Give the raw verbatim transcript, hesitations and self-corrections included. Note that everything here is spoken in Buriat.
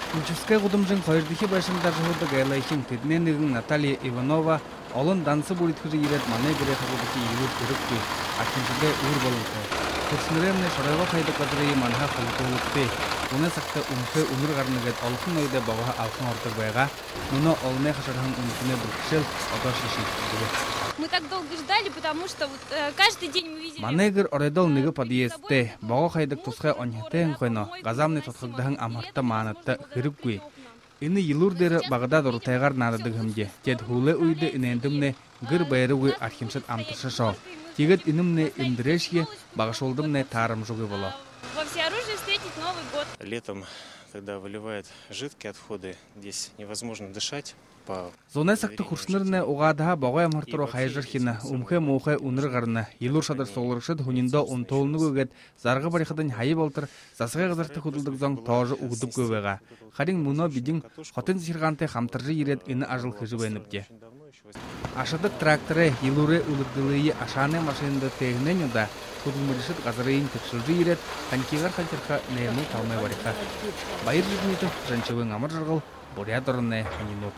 Хунчевскэй гудамжын хоёрдохи байшанда ажаһуудаг айлайхин, тэдэнэй нэгэн Наталья Иванова олон данса бүридхэжэ ерээд, манай гэрэй хажуудахи елүүр эрэггүй, архиншадай үүр болонхой. Хүршэнэрэймнай шоройгоо хаядаг газарые манһаа хулгадуулагты. Зунай сагта үмхэй үнэр гарана гээд, олохон ноёдой богоһо алхан ородог байгаа. Мүнөө олоной хашарһан үмхэнэй бэрхэшээл одоошье шиидэгдэбэ. Мы так долго ждали, потому что вот, э, каждый день мы видели... Манай гэр оройдоол нэгэ подъездтэй. Богоо хаядаг тусхай оньһотой һэн хойно, газаамнай тутхагдаһан амһарта маанадта хэрэггүй. Энэ елүүр дээрэ багадаа дуратайгаар наададаг һэмди. Теэд һүүлэй үедэ энээндэмнай гэр байрагүй архиншад амтаршаа шоо. Тиигээд энэмнай эндэрээшье, багашуулдамнай таарамжагүй болоо. Во всеоружии встретить Новый год. Летом, когда выливают жидкие отходы, здесь невозможно дышать. Зунай сагта хүршэнэрнай угаадаһаа богой амһарта руу хаяжархина, үмхэй муухай үнэр гарана. Елүүр шадар сугларагшад һүниндөө унтуулнагүй гээд, зарга барихадань, һая болотор засагай газарта хүдэлдэг зон тоожо үгэдэггүй байгаа. Харин мүнөө бидэ хотын захиргаантай хамтаржа ерээд, энэ ажал хэжэ байнабди. Ашадаг тракторай, елүүрэй үлэгдэлые ашаанай машинада тээһэнэй нюдаа хүдэлмэришэд газарыень тэгшэлжэ ерээд, танкигаар халхирха наймал талмай бариха. Баяр Жигмитов, Жанчивын Амаржаргал, Буряад ороной һонинууд.